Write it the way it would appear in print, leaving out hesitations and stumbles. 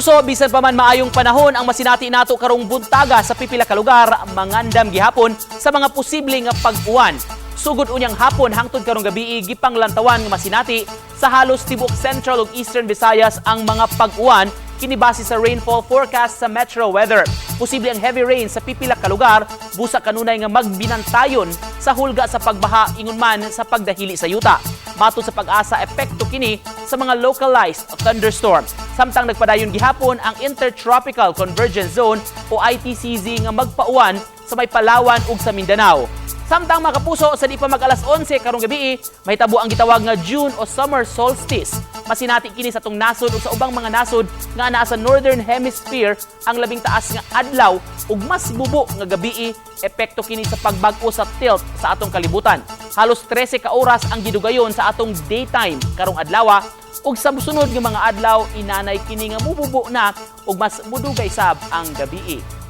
Kapuso, bisan pa man maayong panahon ang masinati nato karong buntaga sa pipila ka lugar, mangandam gihapon sa mga posible nga pag-uwan. Sugod unyang hapon hangtod karong gabii, gipanglantawan nga masinati sa halos tibuok Central ug Eastern Visayas ang mga pag-uwan, kini base sa rainfall forecast sa Metro Weather. Posible ang heavy rain sa pipila ka lugar, busa kanunay nga magbinantayon sa hulga sa pagbaha ingon man sa pagdahili sa yuta. Matod sa PAGASA, epekto kini sa mga localized thunderstorm. Samtang nagpadayon gihapon ang Intertropical Convergence Zone o ITCZ nga magpauwan sa may Palawan ug sa Mindanao. Samtang, mga kapuso, sa di pa mag alas 11 karong gabii, mahitabo ang gitawag nga June o summer solstice. Masinati kini sa atong nasod ug sa ubang mga nasod nga naa sa Northern Hemisphere ang labing taas nga adlaw ug mas bubo nga gabii. Epekto kini sa pagbag-o sa tilt sa atong kalibutan. Halos 13 ka oras ang gidugayon sa atong daytime karong adlaw ug sa mosunod nga mga adlaw, inanay kini nga mububo na ug mas mudugay sab ang gabii.